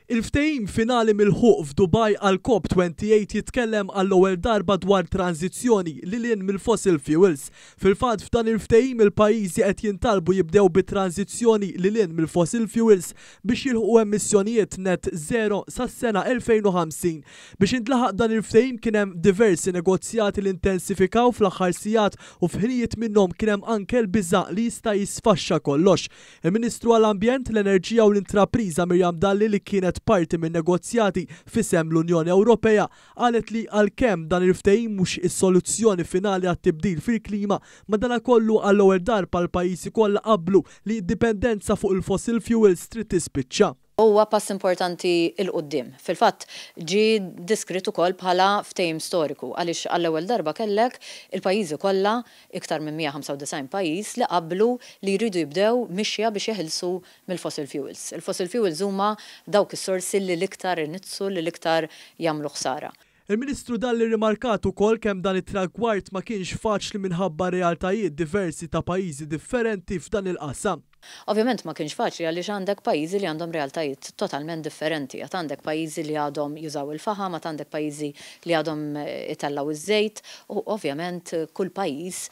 Il-ftehim finali milħuq f'Dubai għal COP28 jitkellem għall-ewwel darba dwar tranżizzjoni lil hinn mill-fossil fuels. Fil-fatt f'dan il-ftehim il-pajjiżi qed jintalbu jibdew bi tranżizzjoni lil hinn mill-fossil fuels biex jilħqu emissjonijiet net zero sas-sena 2050. Biex intlaħaq dan il-ftehim kien hemm diversi negozjati li intensifikaw fl-aħħar sigħat u f'ħinijiet minnhom kien hemm anke l-biża' li jista' jisfaxxa kollox. Il-Ministru għall-Ambjent, l-Enerġija u l-Intrapriża Miriam Dalli li kienet parti min-negozjati f'isem l-Unjoni Ewropea qalet li għalkemm dan il-ftehim mhux is-soluzzjoni finali għat-tibdil fil-klima, madanakollu għall-ewwel darba l-pajjiżi kollha qablu li d-dipendenza fuq il-fossil fuels trid tispiċċa. Huwa pass importanti 'l quddiem. Fil-fatt, ġie deskritt ukoll bħala ftehim storiku għaliex għall-ewwel darba kellek il-pajjiżi kollha, iktar minn 195 pajjiż, li qablu li jridu jibdew mixja biex jeħilsu mill-fossil fuels. Il-fossil fuels huma dawk is-sorsi li l-iktar iniġġsu, li l-iktar jagħmlu ħsara. Il-Ministru Dalli rrimarkat ukoll kemm dan it-tragward ma kienx faċli minħabba realtajiet diversi ta' pajjiżi differenti f'dan il-qasam. Ovvjament ma kienx faċli għaliex għandek pajjiżi li għandhom realtajiet totalment differenti. Għad għandek pajjiżi li għadhom jużaw il-faħam, għad għandek pajjiżi li għadhom itellgħu iż-żejt u ovvjament kull pajjiż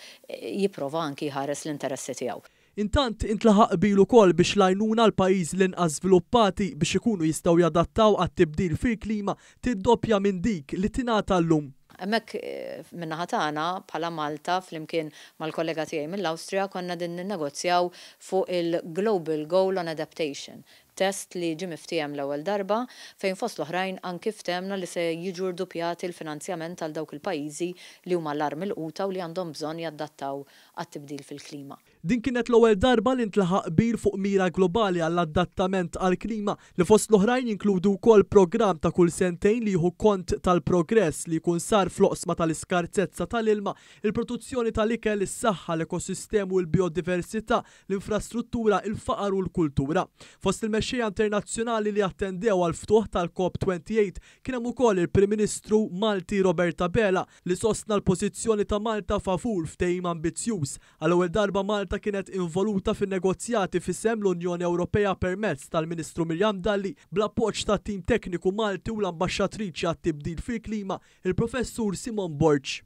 jipprova anki jħares l-interessi tiegħu. Intant, intlaħaq qbil ukoll biex l-għajnuna għall-pajjiżi l-inqas żviluppati biex ikunu jistgħu jadattaw għat-tibdil fil-klima tiddoppja minn dik li tingħata llum. Hemmhekk min-naħa tagħna bħala Malta flimkien mal-kollega tiegħi mill-Awstrija konna qegħdin ninnegozjaw fuq il-Global Goal on Adaptation, test li ġie miftiehem l-ewwel darba fejn fost l-oħrajn anki ftehemna li se jiġu rdupjati l-finanzjament għal dawk il-pajjiżi li huma l-agħar milquta u li għandhom bżonn jadattaw għat-tibdil fil-klima. Din kienet l-ewwel darba li ntlaħaq qbil fuq mira globali għall-adattament għall-klima li fost l-oħrajn jinkludu wkoll programm ta' kull sentejn li jieħu kont tal-progress li jkun sar fl-oqsma tal-iskarsezza tal-ilma, il-produzzjoni tal-ikel, is-saħħa, l-ekosistemi u l-bijodiversità, l-infrastruttura, il-faqar u l-kultura. Fost il-mexxejja internazzjonali li attendew għall-ftuħ tal-COP 28 kien hemm ukoll il-Prim Ministru Malti Robert Abela li sostna l-pożizzjoni ta' Malta favur ftehim ambizzjuż. Għall-ewwel darba Malta kienet involuta fin-negozjati f'isem l-Unjoni Ewropea permezz tal-Ministru Miriam Dalli bl-appoġġ tat-tim tekniku Malti u l-Ambaxxatriċi għat-tibdil fil-klima, il-Professur Simone Borg.